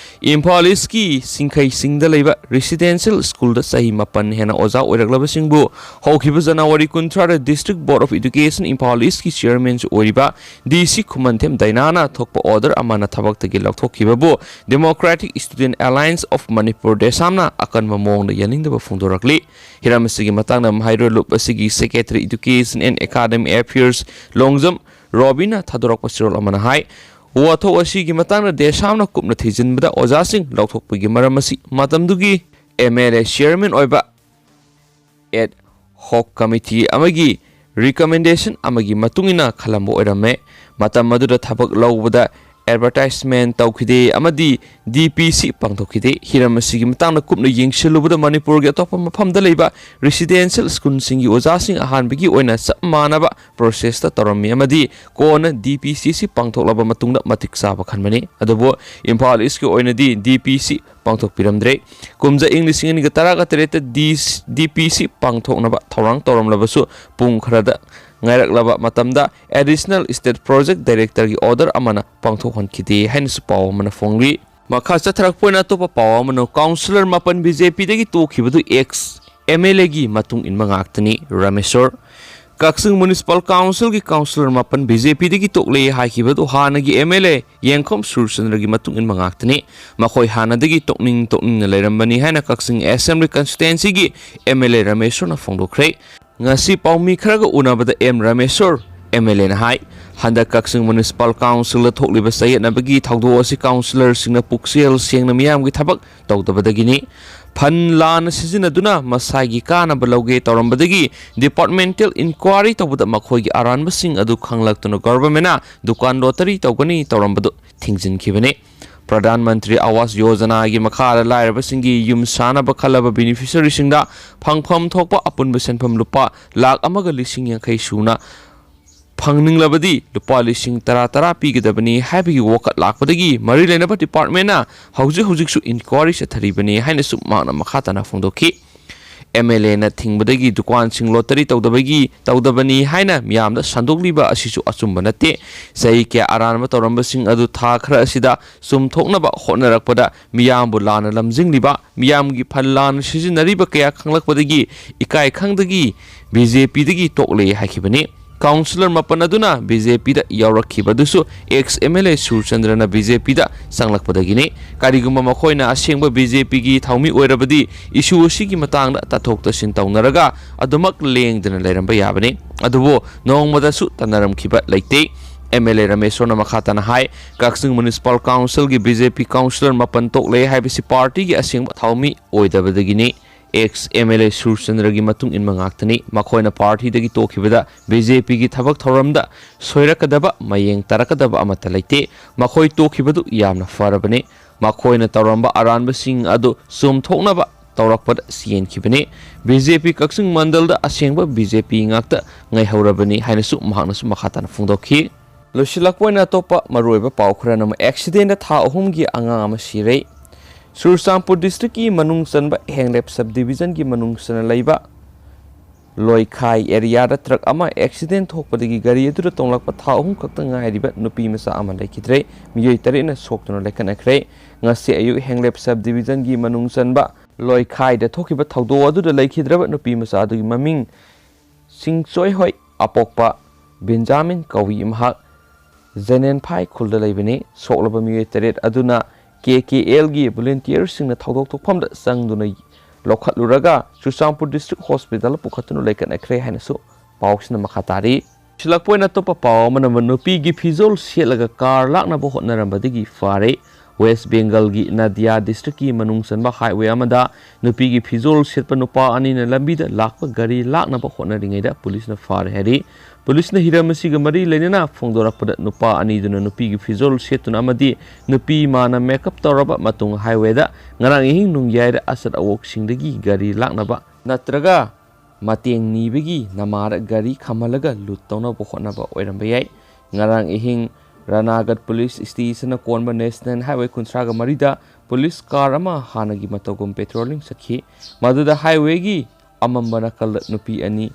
ꯏꯝꯐꯥꯜ ꯏꯁꯀꯤ ꯁꯤꯡꯈꯩꯁꯤꯡꯗ ꯂꯩꯕ ꯔꯤꯁꯤꯗꯦꯟꯁꯤꯌꯦꯜ ꯁ꯭ꯀꯨꯜꯗ ꯆꯍꯤ ꯃꯥꯄꯟ ꯍꯦꯟꯅ ꯑꯣꯖꯥ ꯑꯣꯏꯔꯛꯂꯕꯁꯤꯡꯕꯨ ꯍꯧꯈꯤꯕ January ꯀꯨꯟꯊ꯭ꯔꯥꯗ District Board of Education Imphal ꯏꯁꯀꯤ ꯆꯤꯌꯔꯃꯦꯟꯁꯨ ꯑꯣꯏꯔꯤꯕ ꯗꯤ ꯁꯤ ꯈꯨꯃꯟꯊꯦꯝ ꯗꯥꯏꯅꯥꯅ ꯊꯣꯛꯄ ꯑꯣꯔꯗꯔ ꯑꯃꯅ ꯊꯕꯛꯇꯒꯤ ꯂꯧꯊꯣꯛꯈꯤꯕꯕꯨ Democratic Student Alliance of Manipur ꯗꯦꯁꯥꯝꯅ ꯑꯀꯟꯕ ꯃꯑꯣꯡꯗ ꯌꯥꯅꯤꯡꯗꯕ ꯐꯣꯡꯗꯣꯔꯛꯂꯤ꯫ ꯍꯤꯔꯝ ꯑꯁꯤꯒꯤ ꯃꯇꯥꯡꯗ ꯃꯍꯩꯔꯣꯏ ꯂꯨꯞ ꯑꯁꯤꯒꯤ Secretary Education and Academy Affairs Longjam ꯔꯣꯕꯤꯅ ꯊꯥꯗꯣꯔꯛꯄ ꯆꯦꯔꯣꯜ ꯑꯃꯅ ꯍꯥꯏ, ꯋꯥꯊꯣꯛ ꯑꯁꯤꯒꯤ ꯃꯇꯥꯡꯗ ꯗꯦꯁꯥꯝꯅ ꯀꯨꯞꯅ ꯊꯤꯖꯤꯟꯕꯗ ꯑꯣꯖꯥꯁꯤꯡ ꯂꯧꯊꯣꯛꯄꯒꯤ ꯃꯔꯝ ꯑꯁꯤ ꯃꯇꯝꯗꯨꯒꯤ ꯑꯦꯝ ꯑꯦꯜ ꯑꯦ ꯆꯤꯌꯔꯃꯦꯟ ꯑꯣꯏꯕ ꯑꯦꯗ ꯍꯣꯛ ꯀꯃꯤꯇꯤ ꯑꯃꯒꯤ ꯔꯤꯀꯃꯦꯟꯗꯦꯁꯟ ꯑꯃꯒꯤ ꯃꯇꯨꯡ ꯏꯟꯅ ꯈꯜꯂꯝꯕ ꯑꯣꯏꯔꯝꯃꯦ꯫ ꯃꯇꯝ ꯑꯗꯨꯗ ꯊꯕꯛ ꯂꯧꯕꯗ ꯑꯦꯗꯚꯔꯇꯥꯏꯖꯃꯦꯟ ꯇꯧꯈꯤꯗꯦ ꯑꯃꯗꯤ ꯗꯤ ꯄꯤ ꯁꯤ ꯄꯥꯡꯊꯣꯛꯈꯤꯗꯦ꯫ ꯍꯤꯔꯝ ꯑꯁꯤꯒꯤ ꯃꯇꯥꯡꯗ ꯀꯨꯞꯅ ꯌꯦꯡꯁꯤꯜꯂꯨꯕꯗ ꯃꯅꯤꯄꯨꯔꯒꯤ ꯑꯇꯣꯞꯄ ꯃꯐꯝꯗ ꯂꯩꯕ ꯔꯤꯁꯤꯗꯦꯟꯁꯤꯌꯦꯜ ꯁ꯭ꯀꯨꯜꯁꯤꯡꯒꯤ ꯑꯣꯖꯥꯁꯤꯡ ꯑꯍꯥꯟꯕꯒꯤ ꯑꯣꯏꯅ ꯆꯞ ꯃꯥꯟꯅꯕ ꯄ꯭ꯔꯣꯁꯦꯁꯇ ꯇꯧꯔꯝꯃꯤ ꯑꯃꯗꯤ ꯀꯣꯟꯅ ꯗꯤ ꯄꯤ ꯁꯤ ꯁꯤ ꯄꯥꯡꯊꯣꯛꯂꯕ ꯃꯇꯨꯡꯗ ꯃꯇꯤꯛ ꯆꯥꯕ ꯈꯟꯕꯅꯤ꯫ ꯑꯗꯨꯕꯨ ꯏꯝꯐꯥꯜ ꯏꯁꯀꯤ ꯑꯣꯏꯅꯗꯤ ꯗꯤ ꯄꯤ ꯁꯤ ꯄꯥꯡꯊꯣꯛꯄꯤꯔꯝꯗ꯭ꯔꯦ꯫ ꯀꯨꯝꯖꯥ ꯏꯪ ꯂꯤꯁꯤꯡ ꯑꯅꯤꯒ ꯇꯔꯥꯒ ꯇꯔꯦꯠꯇ ꯗꯤ ꯄꯤ ꯁꯤ ꯄꯥꯡꯊꯣꯛꯅꯕ ꯊꯧꯔꯥꯡ ꯇꯧꯔꯝꯂꯕꯁꯨ ꯄꯨꯡ ꯈꯔꯗ ꯉꯥꯏꯔꯛꯂꯕ ꯃꯇꯝꯗ Additional State Project Directorꯒꯤ ꯑꯣꯔꯗꯔ ꯑꯃꯅ ꯄꯥꯡꯊꯣꯛꯍꯟꯈꯤꯗꯦ ꯍꯥꯏꯅꯁꯨ ꯄꯥꯎ ꯑꯃꯅ ꯐꯣꯡꯂꯤ꯫ ꯃꯈꯥ ꯆꯠꯊꯔꯛꯄ ꯑꯣꯏꯅ ꯑꯇꯣꯞꯄ ꯄꯥꯎ ꯑꯃꯅ ꯀꯥꯎꯟꯁꯤꯂꯔ ꯃꯥꯄꯟ ꯕꯤ ꯖꯦ ꯄꯤꯗꯒꯤ ꯇꯣꯛꯈꯤꯕꯗꯨ ꯑꯦꯛꯁ ꯑꯦꯝ ꯑꯦꯜ ꯑꯦꯒꯤ ꯃꯇꯨꯡ ꯏꯟꯕ ꯉꯥꯛꯇꯅꯤ, ꯔꯥꯃꯦꯁꯣꯔ꯫ ꯀꯛꯆꯤꯡ ꯃ꯭ꯌꯨꯅꯤꯁꯤꯄꯥꯜ ꯀꯥꯎꯟꯁꯤꯜꯒꯤ ꯀꯥꯎꯟꯁꯤꯂꯔ ꯃꯥꯄꯟ ꯕꯤ ꯖꯦ ꯄꯤꯗꯒꯤ ꯇꯣꯛꯂꯦ ꯍꯥꯏꯈꯤꯕꯗꯨ ꯍꯥꯟꯅꯒꯤ ꯑꯦꯝ ꯑꯦꯜ ꯑꯦ ꯌꯦꯡꯈꯣꯝ ꯁꯨꯔꯆꯟꯗ꯭ꯔꯒꯤ ꯃꯇꯨꯡ ꯏꯟꯕ ꯉꯥꯛꯇꯅꯤ꯫ ꯃꯈꯣꯏ ꯍꯥꯟꯅꯗꯒꯤ ꯇꯣꯛꯅꯤꯡ ꯇꯣꯛꯅꯤꯡꯅ ꯂꯩꯔꯝꯕꯅꯤ ꯍꯥꯏꯅ ꯀꯛꯆꯤꯡ ꯑꯦꯁꯦꯝꯕ꯭ꯂꯤ ꯀꯟꯁꯇꯤꯇ꯭ꯋꯦꯟꯁꯤꯒꯤ ꯑꯦꯝ ꯑꯦꯜ ꯑꯦ ꯔꯥꯃꯦꯁꯣꯔꯅ ꯐꯣꯡꯗꯣꯛꯈ꯭ꯔꯦ꯫ ꯉꯁꯤ ꯄꯥꯎꯃꯤ ꯈꯔꯒ ꯎꯅꯕꯗ ꯑꯦꯝ ꯔꯥꯃꯦꯁꯣꯔ ꯑꯦꯝ ꯑꯦꯜ ꯑꯦꯅ ꯍꯥꯏ, ꯍꯟꯗꯛ ꯀꯛꯆꯤꯡ ꯃ꯭ꯌꯨꯅꯤꯁꯤꯄꯥꯜ ꯀꯥꯎꯟꯁꯤꯜꯗ ꯊꯣꯛꯂꯤꯕ ꯆꯌꯦꯠꯅꯕꯒꯤ ꯊꯧꯗꯣꯛ ꯑꯁꯤ ꯀꯥꯎꯟꯁꯤꯂꯔꯁꯤꯡꯅ ꯄꯨꯛꯆꯦꯜ ꯁꯦꯡꯅ ꯃꯤꯌꯥꯝꯒꯤ ꯊꯕꯛ ꯇꯧꯗꯕꯗꯒꯤꯅꯤ꯫ ꯐꯟ ꯂꯥꯟꯅ ꯁꯤꯖꯤꯟꯅꯗꯨꯅ ꯃꯁꯥꯒꯤ ꯀꯥꯟꯅꯕ ꯂꯧꯒꯦ ꯇꯧꯔꯝꯕꯗꯒꯤ ꯗꯤꯄꯥꯔꯠꯃꯦꯟꯇꯦꯜ ꯏꯟꯀ꯭ꯋꯥꯔꯤ ꯇꯧꯕꯗ ꯃꯈꯣꯏꯒꯤ ꯑꯔꯥꯟꯕꯁꯤꯡ ꯑꯗꯨ ꯈꯪꯂꯛꯇꯨꯅ ꯒꯣꯚꯔꯟꯃꯦꯟꯅ ꯗꯨꯀꯥꯟ ꯂꯣꯇꯔꯤ ꯇꯧꯒꯅꯤ ꯇꯧꯔꯝꯕꯗꯨ ꯊꯤꯡꯖꯤꯟꯈꯤꯕꯅꯤ꯫ ꯄ꯭ꯔꯙꯥꯟ ꯃꯟꯇ꯭ꯔꯤ ꯑꯥꯋꯥꯁ ꯌꯣꯖꯅꯥꯒꯤ ꯃꯈꯥꯗ ꯂꯥꯏꯔꯕꯁꯤꯡꯒꯤ ꯌꯨꯝ ꯁꯥꯅꯕ ꯈꯜꯂꯕ ꯕꯦꯅꯤꯐꯤꯁꯔꯤꯁꯤꯡꯗ ꯐꯪꯐꯝ ꯊꯣꯛꯄ ꯑꯄꯨꯟꯕ ꯁꯦꯟꯐꯝ ꯂꯨꯄꯥ ꯂꯥꯈ ꯑꯃꯒ ꯂꯤꯁꯤꯡ ꯌꯥꯡꯈꯩ ꯁꯨꯅ ꯐꯪꯅꯤꯡꯂꯕꯗꯤ ꯂꯨꯄꯥ ꯂꯤꯁꯤꯡ ꯇꯔꯥ ꯇꯔꯥ ꯄꯤꯒꯗꯕꯅꯤ ꯍꯥꯏꯕꯒꯤ ꯋꯥꯀꯠ ꯂꯥꯛꯄꯗꯒꯤ ꯃꯔꯤ ꯂꯩꯅꯕ ꯗꯤꯄꯥꯔꯠꯃꯦꯟꯅ ꯍꯧꯖꯤꯛ ꯍꯧꯖꯤꯛꯁꯨ ꯏꯟꯀ꯭ꯋꯥꯔꯤ ꯆꯠꯊꯔꯤꯕꯅꯤ ꯍꯥꯏꯅꯁꯨ ꯃꯍꯥꯛꯅ ꯃꯈꯥ ꯇꯥꯅ ꯐꯣꯡꯗꯣꯛꯈꯤ꯫ ꯑꯦꯝ ꯑꯦꯜ ꯑꯦꯅ ꯊꯤꯡꯕꯗꯒꯤ ꯗꯨꯀꯥꯟꯁꯤꯡ ꯂꯣꯇꯔꯤ ꯇꯧꯗꯕꯒꯤ, ꯇꯧꯗꯕꯅꯤ ꯍꯥꯏꯅ ꯃꯤꯌꯥꯝꯗ ꯁꯟꯗꯣꯛꯂꯤꯕ ꯑꯁꯤꯁꯨ ꯑꯆꯨꯝꯕ ꯅꯠꯇꯦ꯫ ꯆꯍꯤ ꯀꯌꯥ ꯑꯔꯥꯟꯕ ꯇꯧꯔꯝꯕꯁꯤꯡ ꯑꯗꯨ ꯊꯥ ꯈꯔ ꯑꯁꯤꯗ ꯆꯨꯝꯊꯣꯛꯅꯕ ꯍꯣꯠꯅꯔꯛꯄꯗ ꯃꯤꯌꯥꯝꯕꯨ ꯂꯥꯟꯅ ꯂꯝꯖꯤꯡꯂꯤꯕ, ꯃꯤꯌꯥꯝꯒꯤ ꯐꯟ ꯂꯥꯟꯅ ꯁꯤꯖꯤꯟꯅꯔꯤꯕ ꯀꯌꯥ ꯈꯪꯂꯛꯄꯗꯒꯤ ꯏꯀꯥꯏ ꯈꯪꯗꯒꯤ ꯕꯤ ꯖꯦ ꯄꯤꯗꯒꯤ ꯇꯣꯛꯂꯦ ꯍꯥꯏꯈꯤꯕꯅꯤ꯫ ꯀꯥꯎꯟꯁꯤꯂꯔ ꯃꯥꯄꯟ ꯑꯗꯨꯅ ꯕꯤ ꯖꯦ ꯄꯤꯗ ꯌꯥꯎꯔꯛꯈꯤꯕ ꯑꯗꯨꯁꯨ ꯑꯦꯛꯁ ꯑꯦꯝ ꯑꯦꯜ ꯑꯦ ꯁꯨꯔꯆꯟꯗ꯭ꯔꯅ ꯕꯤ ꯖꯦ ꯄꯤꯗ ꯆꯪꯂꯛꯄꯗꯒꯤꯅꯤ꯫ ꯀꯔꯤꯒꯨꯝꯕ ꯃꯈꯣꯏꯅ ꯑꯁꯦꯡꯕ ꯕꯤ ꯖꯦ ꯄꯤꯒꯤ ꯊꯧꯃꯤ ꯑꯣꯏꯔꯕꯗꯤ ꯏꯁꯨ ꯑꯁꯤꯒꯤ ꯃꯇꯥꯡꯗ ꯇꯥꯊꯣꯛ ꯇꯥꯁꯤꯟ ꯇꯧꯅꯔꯒ ꯑꯗꯨꯃꯛ ꯂꯦꯡꯗꯅ ꯂꯩꯔꯝꯕ ꯌꯥꯕꯅꯤ꯫ ꯑꯗꯨꯕꯨ ꯅꯣꯡꯃꯗꯁꯨ ꯇꯥꯟꯅꯔꯝꯈꯤꯕ ꯂꯩꯇꯦ꯫ ꯑꯦꯝ ꯑꯦꯜ ꯑꯦ ꯔꯃꯦꯁꯣꯔꯅ ꯃꯈꯥ ꯇꯥꯅ ꯍꯥꯏ, ꯀꯛꯆꯤꯡ ꯃ꯭ꯌꯨꯅꯤꯁꯤꯄꯥꯜ ꯀꯥꯎꯟꯁꯤꯜꯒꯤ ꯕꯤ ꯖꯦ ꯄꯤ ꯀꯥꯎꯟꯁꯤꯂꯔ ꯃꯥꯄꯟ ꯇꯣꯛꯂꯦ ꯍꯥꯏꯕꯁꯤ ꯄꯥꯔꯇꯤꯒꯤ ꯑꯁꯦꯡꯕ ꯊꯧꯃꯤ ꯑꯣꯏꯗꯕꯗꯒꯤꯅꯤ꯫ ꯑꯦꯛꯁ ꯑꯦꯝ ꯑꯦꯜ ꯑꯦ ꯁꯨꯔꯆꯟꯗ꯭ꯔꯒꯤ ꯃꯇꯨꯡ ꯏꯟꯕ ꯉꯥꯛꯇꯅꯤ꯫ ꯃꯈꯣꯏꯅ ꯄꯥꯔꯇꯤꯗꯒꯤ ꯇꯣꯛꯈꯤꯕꯗ ꯕꯤ ꯖꯦ ꯄꯤꯒꯤ ꯊꯕꯛ ꯊꯧꯔꯝꯗ ꯁꯣꯏꯔꯛꯀꯗꯕ, ꯃꯌꯦꯡ ꯇꯥꯔꯛꯀꯗꯕ ꯑꯃꯠꯇ ꯂꯩꯇꯦ꯫ ꯃꯈꯣꯏ ꯇꯣꯛꯈꯤꯕꯗꯨ ꯌꯥꯝꯅ ꯐꯔꯕꯅꯤ꯫ ꯃꯈꯣꯏꯅ ꯇꯧꯔꯝꯕ ꯑꯔꯥꯟꯕꯁꯤꯡ ꯑꯗꯨ ꯆꯨꯝꯊꯣꯛꯅꯕ ꯇꯧꯔꯛꯄꯗ ꯆꯦꯟꯈꯤꯕꯅꯤ꯫ ꯕꯤ ꯖꯦ ꯄꯤ ꯀꯛꯆꯤꯡ ꯃꯟꯗꯜꯗ ꯑꯁꯦꯡꯕ ꯕꯤ ꯖꯦ ꯄꯤ ꯉꯥꯛꯇ ꯉꯥꯏꯍꯧꯔꯕꯅꯤ ꯍꯥꯏꯅꯁꯨ ꯃꯍꯥꯛꯅꯁꯨ ꯃꯈꯥ ꯇꯥꯅ ꯐꯣꯡꯗꯣꯛꯈꯤ꯫ ꯂꯣꯏꯁꯤꯜꯂꯛꯄ ꯑꯣꯏꯅ ꯑꯇꯣꯞꯄ ꯃꯔꯨꯑꯣꯏꯕ ꯄꯥꯎ ꯈꯔꯅ ꯑꯃꯨꯛ, ꯑꯦꯛꯁꯤꯗꯦꯟꯗ ꯊꯥ ꯑꯍꯨꯝꯒꯤ ꯑꯉꯥꯡ ꯑꯃ ꯁꯤꯔꯦ꯫ ꯆꯨꯔꯆꯥꯟꯄꯨꯔ ꯗꯤꯁꯇ꯭ꯔꯤꯛꯀꯤ ꯃꯅꯨꯡ ꯆꯟꯕ ꯍꯦꯡꯂꯦꯞ ꯁꯕ ꯗꯤꯕꯤꯖꯟꯒꯤ ꯃꯅꯨꯡ ꯆꯟꯅ ꯂꯩꯕ ꯂꯣꯏꯈꯥꯏ ꯑꯦꯔꯤꯌꯥꯗ ꯇ꯭ꯔꯛ ꯑꯃ ꯑꯦꯛꯁꯤꯗꯦꯟ ꯊꯣꯛꯄꯗꯒꯤ ꯒꯥꯔꯤ ꯑꯗꯨꯗ ꯇꯣꯡꯂꯛꯄ ꯊꯥ ꯑꯍꯨꯝ ꯈꯛꯇ ꯉꯥꯏꯔꯤꯕ ꯅꯨꯄꯤ ꯃꯆꯥ ꯑꯃ ꯂꯩꯈꯤꯗ꯭ꯔꯦ꯫ ꯃꯤꯑꯣꯏ ꯇꯔꯦꯠꯅ ꯁꯣꯛꯇꯨꯅ ꯂꯩꯈꯠꯅꯈ꯭ꯔꯦ꯫ ꯉꯁꯤ ꯑꯌꯨꯛ ꯍꯦꯡꯂꯦꯞ ꯁꯕ ꯗꯤꯕꯤꯖꯟꯒꯤ ꯃꯅꯨꯡ ꯆꯟꯕ ꯂꯣꯏꯈꯥꯏꯗ ꯊꯣꯛꯈꯤꯕ ꯊꯧꯗꯣꯛ ꯑꯗꯨꯗ ꯂꯩꯈꯤꯗ꯭ꯔꯕ ꯅꯨꯄꯤ ꯃꯆꯥ ꯑꯗꯨꯒꯤ ꯃꯃꯤꯡ ꯁꯤꯡꯆꯣꯏꯍꯣꯏ ꯑꯄꯣꯛꯄ ꯕꯦꯟꯖꯥꯃꯤꯟ ꯀꯧꯏ꯫ ꯃꯍꯥꯛ ꯖꯦꯅꯦꯟꯐꯥꯏ ꯈꯨꯜꯗ ꯂꯩꯕꯅꯤ꯫ ꯁꯣꯛꯂꯕ ꯃꯤꯑꯣꯏ ꯇꯔꯦꯠ ꯑꯗꯨꯅ ꯀꯦ ꯀꯦ ꯑꯦꯜꯒꯤ ꯚꯣꯂꯨꯟꯇꯤꯌꯔꯁꯤꯡꯅ ꯊꯧꯗꯣꯛ ꯊꯣꯛꯐꯝꯗ ꯆꯪꯗꯨꯅ ꯂꯧꯈꯠꯂꯨꯔꯒ ꯆꯨꯔꯆꯥꯟꯄꯨꯔ ꯗꯤꯁꯇ꯭ꯔꯤꯛ ꯍꯣꯁꯄꯤꯇꯥꯜꯗ ꯄꯨꯈꯠꯇꯨꯅ ꯂꯩꯈꯠꯅꯈ꯭ꯔꯦ ꯍꯥꯏꯅꯁꯨ ꯄꯥꯎꯁꯤꯅ ꯃꯈꯥ ꯇꯥꯔꯤ꯫ ꯁꯤꯜꯂꯛꯄ ꯑꯣꯏꯅ ꯑꯇꯣꯞꯄ ꯄꯥꯎ ꯑꯃꯅ, ꯅꯨꯄꯤꯒꯤ ꯐꯤꯖꯣꯜ ꯁꯦꯠꯂꯒ ꯀꯥꯔ ꯂꯥꯛꯅꯕ ꯍꯣꯠꯅꯔꯝꯕꯗꯒꯤ ꯐꯥꯔꯦ꯫ ꯋꯦꯁ ꯕꯦꯡꯒꯜꯒꯤ ꯅꯗꯤꯌꯥ ꯗꯤꯁꯇ꯭ꯔꯤꯛꯀꯤ ꯃꯅꯨꯡ ꯆꯟꯕ ꯍꯥꯏꯋꯦ ꯑꯃꯗ ꯅꯨꯄꯤꯒꯤ ꯐꯤꯖꯣꯜ ꯁꯦꯠꯄ ꯅꯨꯄꯥ ꯑꯅꯤꯅ ꯂꯝꯕꯤꯗ ꯂꯥꯛꯄ ꯒꯥꯔꯤ ꯂꯥꯛꯅꯕ ꯍꯣꯠꯅꯔꯤꯉꯩꯗ ꯄꯨꯂꯤꯁꯅ ꯐꯥꯔꯦ ꯍꯥꯏꯔꯤ꯫ ꯄꯨꯂꯤꯁꯅ ꯍꯤꯔꯝ ꯑꯁꯤꯒ ꯃꯔꯤ ꯂꯩꯅꯅ ꯐꯣꯡꯗꯣꯔꯛꯄꯗ, ꯅꯨꯄꯥ ꯑꯅꯤꯗꯨꯅ ꯅꯨꯄꯤꯒꯤ ꯐꯤꯖꯣꯜ ꯁꯦꯠꯇꯨꯅ ꯑꯃꯗꯤ ꯅꯨꯄꯤ ꯃꯥꯅ ꯃꯦꯀꯞ ꯇꯧꯔꯕ ꯃꯇꯨꯡ ꯍꯥꯏꯋꯦꯗ ꯉꯔꯥꯡ ꯑꯍꯤꯡ ꯅꯣꯡꯌꯥꯏꯗ ꯑꯆꯠ ꯑꯋꯣꯛꯁꯤꯡꯗꯒꯤ ꯒꯥꯔꯤ ꯂꯥꯛꯅꯕ ꯅꯠꯇ꯭ꯔꯒ ꯃꯇꯦꯡ ꯅꯤꯕꯒꯤ ꯅꯃꯥꯗ ꯒꯥꯔꯤ ꯈꯥꯝꯍꯜꯂꯒ ꯂꯨꯠ ꯇꯧꯅꯕ ꯍꯣꯠꯅꯕ ꯑꯣꯏꯔꯝꯕ ꯌꯥꯏ꯫ ꯉꯔꯥꯡ ꯑꯍꯤꯡ ꯔꯥꯅꯥꯒꯠ ꯄꯨꯂꯤꯁ ꯁ꯭ꯇꯦꯁꯟꯅ ꯀꯣꯟꯕ ꯅꯦꯁꯅꯦꯜ ꯍꯥꯏꯋꯦ ꯀꯨꯟꯊ꯭ꯔꯥꯒ ꯃꯔꯤꯗ ꯄꯨꯂꯤꯁ ꯀꯥꯔ ꯑꯃ ꯍꯥꯟꯅꯒꯤ ꯃꯇꯧꯒꯨꯝ ꯄꯦꯇ꯭ꯔꯣꯂꯤꯡ ꯆꯠꯈꯤ꯫ ꯃꯗꯨꯗ ꯍꯥꯏꯋꯦꯒꯤ ꯑꯃꯝꯕ ꯅꯥꯀꯜꯗ ꯅꯨꯄꯤ ꯑꯅꯤ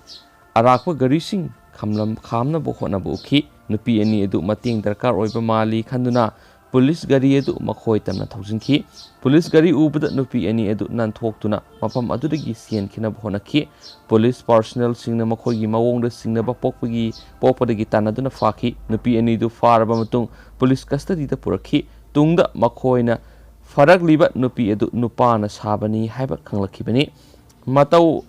ꯑꯔꯥꯛꯄ ꯒꯥꯔꯤꯁꯤꯡ ꯈꯝꯂꯝ-, ꯈꯥꯝꯅꯕ ꯍꯣꯠꯅꯕ ꯎꯈꯤ꯫ ꯅꯨꯄꯤ ꯑꯅꯤ ꯑꯗꯨ ꯃꯇꯦꯡ ꯗꯔꯀꯥꯔ ꯑꯣꯏꯕ ꯃꯥꯜꯂꯤ ꯈꯟꯗꯨꯅ ꯄꯨꯂꯤꯁ ꯒꯥꯔꯤ ꯑꯗꯨ ꯃꯈꯣꯏ ꯇꯝꯅ ꯊꯧꯖꯤꯟꯈꯤ꯫ ꯄꯨꯂꯤꯁ ꯒꯥꯔꯤ ꯎꯕꯗ ꯅꯨꯄꯤ ꯑꯅꯤ ꯑꯗꯨ ꯅꯥꯟꯊꯣꯛꯇꯨꯅ ꯃꯐꯝ ꯑꯗꯨꯗꯒꯤ ꯆꯦꯟꯈꯤꯅꯕ ꯍꯣꯠꯅꯈꯤ꯫ ꯄꯨꯂꯤꯁ ꯄꯥꯔꯁꯣꯅꯦꯜꯁꯤꯡꯅ ꯃꯈꯣꯏꯒꯤ ꯃꯑꯣꯡꯗ ꯆꯤꯡꯅꯕ ꯄꯣꯛꯄꯒꯤ, ꯄꯣꯛꯄꯗꯒꯤ ꯇꯥꯟꯅꯗꯨꯅ ꯐꯥꯈꯤ꯫ ꯅꯨꯄꯤ ꯑꯅꯤꯗꯨ ꯐꯥꯔꯕ ꯃꯇꯨꯡ ꯄꯨꯂꯤꯁ ꯀꯁꯇꯗꯤꯗ ꯄꯨꯔꯛꯈꯤ꯫ ꯇꯨꯡꯗ ꯃꯈꯣꯏꯅ ꯐꯥꯔꯛꯂꯤꯕ ꯅꯨꯄꯤ ꯑꯗꯨ ꯅꯨꯄꯥꯅ ꯁꯥꯕꯅꯤ ꯍꯥꯏꯕ ꯈꯪꯂꯛꯈꯤꯕꯅꯤ꯫ ꯃꯇꯧ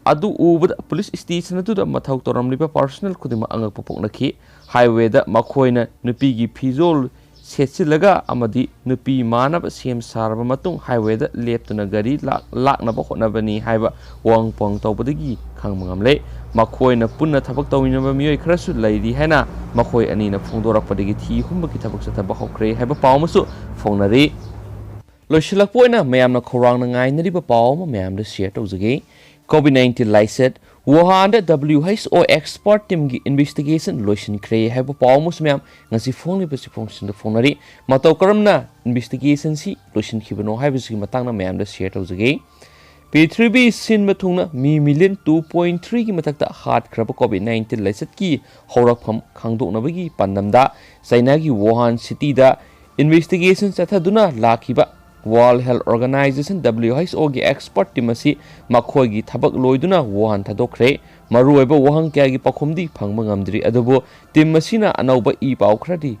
ꯑꯗꯨ ꯎꯕꯗ ꯄꯨꯂꯤꯁ ꯁ꯭ꯇꯦꯁꯟ ꯑꯗꯨꯗ ꯃꯊꯧ ꯇꯧꯔꯝꯂꯤꯕ ꯄꯥꯔꯁꯣꯅꯦꯜ ꯈꯨꯗꯤꯡꯃꯛ ꯑꯉꯛꯄ ꯄꯣꯛꯅꯈꯤ꯫ ꯍꯥꯏꯋꯦꯗ ꯃꯈꯣꯏꯅ ꯅꯨꯄꯤꯒꯤ ꯐꯤꯖꯣꯜ ꯁꯦꯠꯆꯤꯜꯂꯒ ꯑꯃꯗꯤ ꯅꯨꯄꯤ ꯃꯥꯟꯅꯕ ꯁꯦꯝ ꯁꯥꯔꯕ ꯃꯇꯨꯡ ꯍꯥꯏꯋꯦꯗ ꯂꯦꯞꯇꯨꯅ ꯒꯥꯔꯤ ꯂꯥꯛ-, ꯂꯥꯛꯅꯕ ꯍꯣꯠꯅꯕꯅꯤ ꯍꯥꯏꯕ ꯋꯥꯍꯪ ꯄꯥꯎꯍꯪ ꯇꯧꯕꯗꯒꯤ ꯈꯪꯕ ꯉꯝꯂꯦ꯫ ꯃꯈꯣꯏꯅ ꯄꯨꯟꯅ ꯊꯕꯛ ꯇꯧꯃꯤꯟꯅꯕ ꯃꯤꯑꯣꯏ ꯈꯔꯁꯨ ꯂꯩꯔꯤ ꯍꯥꯏꯅ ꯃꯈꯣꯏ ꯑꯅꯤꯅ ꯐꯣꯡꯗꯣꯔꯛꯄꯗꯒꯤ ꯊꯤ ꯍꯨꯝꯕꯒꯤ ꯊꯕꯛ ꯆꯠꯊꯕ ꯍꯧꯈ꯭ꯔꯦ ꯍꯥꯏꯕ ꯄꯥꯎ ꯑꯃꯁꯨ ꯐꯣꯡꯅꯔꯤ꯫ ꯂꯣꯏꯁꯤꯜꯂꯛꯄ ꯑꯣꯏꯅ ꯃꯌꯥꯝꯅ ꯈꯧꯔꯥꯡꯅ ꯉꯥꯏꯅꯔꯤꯕ ꯄꯥꯎ ꯑꯃ ꯃꯌꯥꯝꯗ ꯁꯤꯌꯔ ꯇꯧꯖꯒꯦ꯫ ꯀꯣꯚꯤꯗ ꯅꯥꯏꯟꯇꯤꯟ ꯂꯥꯏꯆꯠ ꯋꯨꯍꯥꯟꯗ ꯗꯕ꯭ꯂꯤꯎ ꯑꯩꯆ ꯑꯣ ꯑꯦꯛꯁꯄꯔꯠ ꯇꯤꯝꯒꯤ ꯏꯟꯚꯦꯁꯇꯤꯒꯦꯁꯟ ꯂꯣꯏꯁꯤꯟꯈ꯭ꯔꯦ ꯍꯥꯏꯕ ꯄꯥꯎ ꯑꯃꯁꯨ ꯃꯌꯥꯝ ꯉꯁꯤ ꯐꯣꯡꯂꯤꯕ ꯆꯦꯐꯣꯡꯁꯤꯡꯗ ꯐꯣꯡꯅꯔꯤ꯫ ꯃꯇꯧ ꯀꯔꯝꯅ ꯏꯟꯚꯦꯁꯇꯤꯒꯦꯁꯟꯁꯤ ꯂꯣꯏꯁꯤꯟꯈꯤꯕꯅꯣ ꯍꯥꯏꯕꯁꯤꯒꯤ ꯃꯇꯥꯡꯗ ꯃꯌꯥꯝꯗ ꯁꯤꯌꯔ ꯇꯧꯖꯒꯦ꯫ ꯄ꯭ꯔꯤꯊꯤꯕꯤ ꯁꯤꯟꯕ ꯊꯨꯡꯅ ꯃꯤ ꯃꯤꯂꯤꯌꯟ ꯇꯨ ꯄꯣꯏꯟ ꯊ꯭ꯔꯤꯒꯤ ꯃꯊꯛꯇ ꯍꯥꯠꯈ꯭ꯔꯕ ꯀꯣꯚꯤꯗ ꯅꯥꯏꯟꯇꯤꯟ ꯂꯥꯏꯆꯠꯀꯤ ꯍꯧꯔꯛꯐꯝ ꯈꯪꯗꯣꯛꯅꯕꯒꯤ ꯄꯥꯟꯗꯝꯗ ꯆꯥꯏꯅꯥꯒꯤ ꯋꯨꯍꯥꯟ ꯁꯤꯇꯤꯗ ꯏꯟꯚꯦꯁꯇꯤꯒꯦꯁꯟ ꯆꯠꯊꯗꯨꯅ ꯂꯥꯛꯈꯤꯕ World Health Organisation, W H ꯑꯣꯒꯤ ꯑꯦꯛꯁꯄꯔꯠ ꯇꯤꯝ ꯑꯁꯤ ꯃꯈꯣꯏꯒꯤ ꯊꯕꯛ ꯂꯣꯏꯗꯨꯅ ꯋꯨꯍꯥꯟ ꯊꯥꯗꯣꯛꯈ꯭ꯔꯦ꯫ ꯃꯔꯨꯑꯣꯏꯕ ꯋꯥꯍꯪ ꯀꯌꯥꯒꯤ ꯄꯥꯎꯈꯨꯝꯗꯤ ꯐꯪꯕ ꯉꯝꯗ꯭ꯔꯤ, ꯑꯗꯨꯕꯨ ꯇꯤꯝ ꯑꯁꯤꯅ ꯑꯅꯧꯕ ꯏ ꯄꯥꯎ ꯈꯔꯗꯤ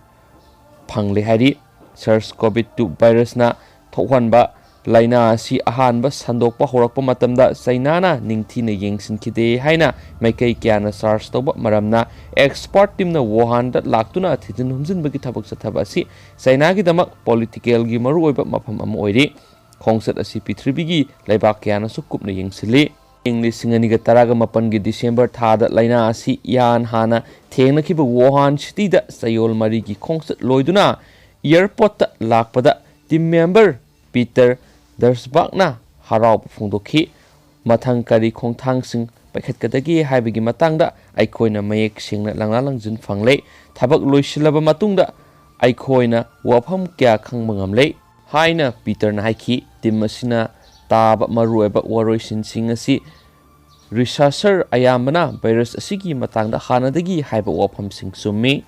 ꯐꯪꯂꯦ ꯍꯥꯏꯔꯤ꯫ ꯁꯥꯔꯁ ꯀꯣꯚꯤꯗ ꯇꯨ ꯚꯥꯏꯔꯁꯅ ꯊꯣꯛꯍꯟꯕ ꯂꯥꯏꯅꯥ ꯑꯁꯤ ꯑꯍꯥꯟꯕ ꯁꯟꯗꯣꯛꯄ ꯍꯧꯔꯛꯄ ꯃꯇꯝꯗ ꯆꯥꯏꯅꯥꯅ ꯅꯤꯡꯊꯤꯅ ꯌꯦꯡꯁꯤꯟꯈꯤꯗꯦ ꯍꯥꯏꯅ ꯃꯥꯏꯀꯩ ꯀꯌꯥꯅ ꯆꯥꯔꯖ ꯇꯧꯕ ꯃꯔꯝꯅ, ꯑꯦꯛꯁꯄꯔꯠ ꯇꯤꯝꯅ ꯋꯨꯍꯥꯟꯗ ꯂꯥꯛꯇꯨꯅ ꯊꯤꯖꯤꯟ ꯍꯨꯝꯖꯤꯟꯕꯒꯤ ꯊꯕꯛ ꯆꯠꯊꯕ ꯑꯁꯤ ꯆꯥꯏꯅꯥꯒꯤꯗꯃꯛ ꯄꯣꯂꯤꯇꯤꯀꯦꯜꯒꯤ ꯃꯔꯨꯑꯣꯏꯕ ꯃꯐꯝ ꯑꯃ ꯑꯣꯏꯔꯤ꯫ ꯈꯣꯡꯆꯠ ꯑꯁꯤ ꯄ꯭ꯔꯤꯊꯤꯕꯤꯒꯤ ꯂꯩꯕꯥꯛ ꯀꯌꯥꯅꯁꯨ ꯀꯨꯞꯅ ꯌꯦꯡꯁꯤꯜꯂꯤ꯫ ꯏꯪ ꯂꯤꯁꯤꯡ ꯑꯅꯤꯒ ꯇꯔꯥꯒ ꯃꯥꯄꯟꯒꯤ ꯗꯤꯁꯦꯝꯕꯔ ꯊꯥꯗ ꯂꯥꯏꯅꯥ ꯑꯁꯤ ꯏꯍꯥꯟ ꯍꯥꯟꯅ ꯊꯦꯡꯅꯈꯤꯕ ꯋꯨꯍꯥꯟ ꯁꯤꯇꯤꯗ ꯆꯌꯣꯜ ꯃꯔꯤꯒꯤ ꯈꯣꯡꯆꯠ ꯂꯣꯏꯗꯨꯅ ꯑꯦꯌꯔꯄꯣꯔꯠꯇ ꯂꯥꯛꯄꯗ ꯇꯤꯝ ꯃꯦꯝꯕꯔ ꯄꯤꯇꯔ ꯗꯔꯁꯕꯥꯛꯅ ꯍꯔꯥꯎꯕ ꯐꯣꯡꯗꯣꯛꯈꯤ꯫ ꯃꯊꯪ ꯀꯔꯤ ꯈꯣꯡꯊꯥꯡꯁꯤꯡ ꯄꯥꯏꯈꯠꯀꯗꯒꯦ ꯍꯥꯏꯕꯒꯤ ꯃꯇꯥꯡꯗ ꯑꯩꯈꯣꯏꯅ ꯃꯌꯦꯛ ꯁꯦꯡꯅ ꯂꯪꯂꯥ ꯂꯪꯖꯤꯟ ꯐꯪꯂꯦ꯫ ꯊꯕꯛ ꯂꯣꯏꯁꯤꯜꯂꯕ ꯃꯇꯨꯡꯗ ꯑꯩꯈꯣꯏꯅ ꯋꯥꯐꯝ ꯀꯌꯥ ꯈꯪꯕ ꯉꯝꯂꯦ" ꯍꯥꯏꯅ ꯄꯤꯇꯔꯅ ꯍꯥꯏꯈꯤ꯫ ꯇꯤꯝ ꯑꯁꯤꯅ ꯇꯥꯕ ꯃꯔꯨꯑꯣꯏꯕ ꯋꯥꯔꯣꯏꯁꯤꯟꯁꯤꯡ ꯑꯁꯤ ꯔꯤꯁꯔꯆꯔ ꯑꯌꯥꯝꯕꯅ ꯚꯥꯏꯔꯁ ꯑꯁꯤꯒꯤ ꯃꯇꯥꯡꯗ ꯍꯥꯟꯅꯗꯒꯤ ꯍꯥꯏꯕ ꯋꯥꯐꯝꯁꯤꯡ ꯆꯨꯝꯃꯤ